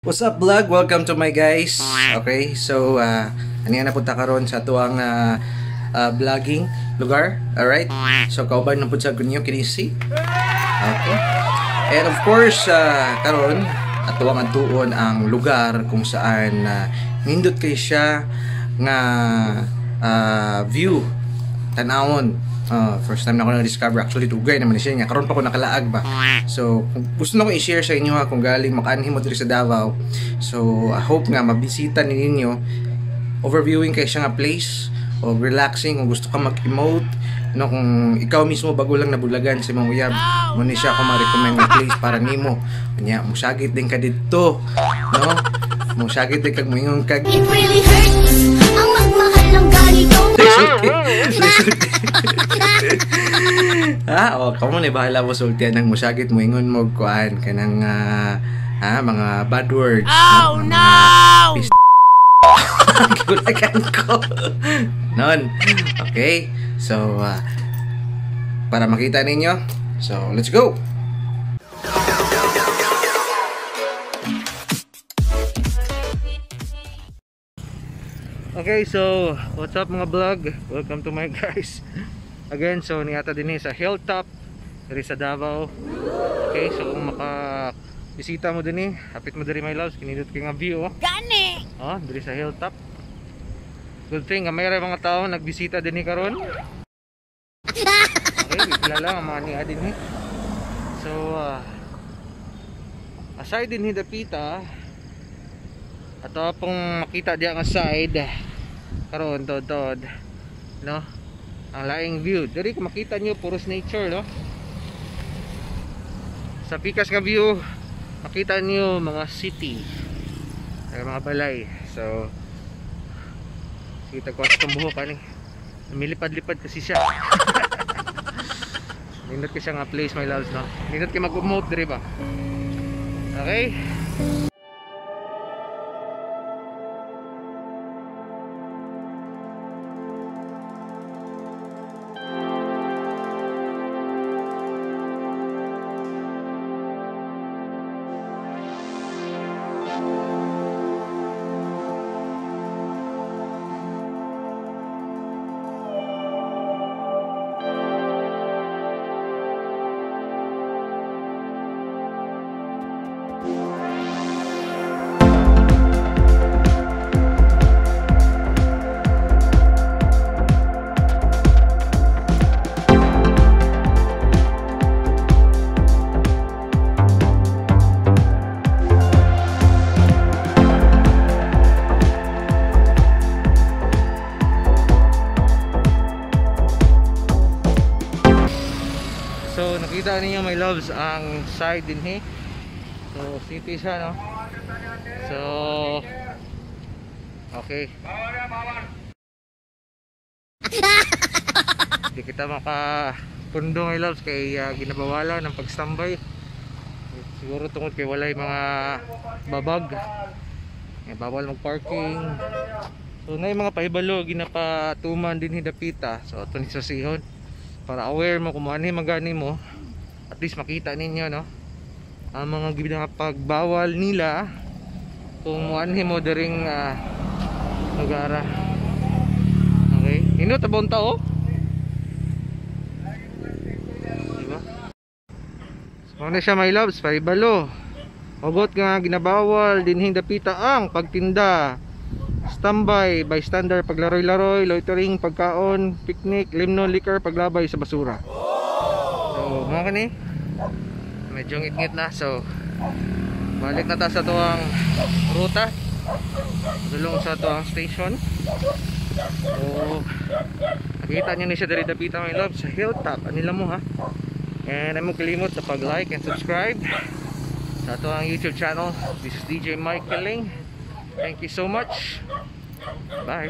What's up, vlog? Welcome to my guys. Okay, so aniya na punta karon sa tuang vlogging lugar. Alright? So kauban na pud sa kunyo kinisi. Okay. And of course, karon atuang adtuon ang lugar kung saan nindot kay siya nga view tan-awon. First time na ako na-discover, actually dugay naman siya nga karon pa ko nakalaag ba. So kung gusto na ko i-share sa inyo ha, kung galing makaanhi mo diri sa Davao. So I hope nga mabisita ninyo. Overviewing kay siya nga place o relaxing kung gusto ka mag-emote, no, kung ikaw mismo bago lang nabulagan sa imong uyab, mo ni siya ako ma-recommend nga place para nimo. Unya musagit din ka didto, no? Musagit din kag moingon kag It really hurts ang magmahal ng ganito. Sulti. Ha, o kamo ni bahala mo sultian ng musagit mo ingon mo kuan kanang mga bad words. Oh no. Gulagan ko. Non. Okay. So para makita ninyo. So let's go. Okay, so what's up mga vlog? Welcome to my guys. Again, so niata din sa Hilltop diri sa Davao. Okay, so kung maka bisita mo dinhi, hapit mo diri my loves, kinindot kay nga view oh. Gani. Oh, diri sa Hilltop. Good thing nga mayroon mga tao nagbisita dinhi karon. Okay, bigla lang ang mga niya dinhi. So aside dinhi dapita, ato pong makita diya nga side karon tod-tod, no? Ang laing view diri kung makita niyo puros nature, no? Sa pikas nga view makita niyo mga city, ay mga balay. So kita ko sa buhok ani, lumilipad-lipad kasi siya. Nindot kasi nga place my loves, no? Nindot kay mag-emote diri ba. Okay. So nakita ninyo my loves ang side din eh. So city siya, no? So okay. Di kita makapundo my loves kay ginabawalan ng pagstambay. Siguro tungod kay walay mga babag. Bawal magparking. So na yung mga pahibalo ginapatuman din hidapita. So ato ni sa sihon para aware mo kung ano yung magani mo, at least makita ninyo, no, ang mga ginapagbawal nila kung muanhi mo diring lugara. Okay, nindot abong tao, diba? So na siya my loves, pahibalo hugot nga ginabawal dinhing dapita ang pagtinda, standby, bystander, paglaroy-laroy, loitering, pagkaon, picnic, limno, liquor, paglabay sa basura. So mga kani, medyo ngit-ngit na. So balik na ta sa tuang ruta, dulong sa tuang station. So nakita nyo ni siya diri dapita my love sa Hilltop. Anila mo ha. And ay mo kalimot sa pag-like and subscribe sa tuang YouTube channel. This is DJ Mike Kiling. Thank you so much. Bye.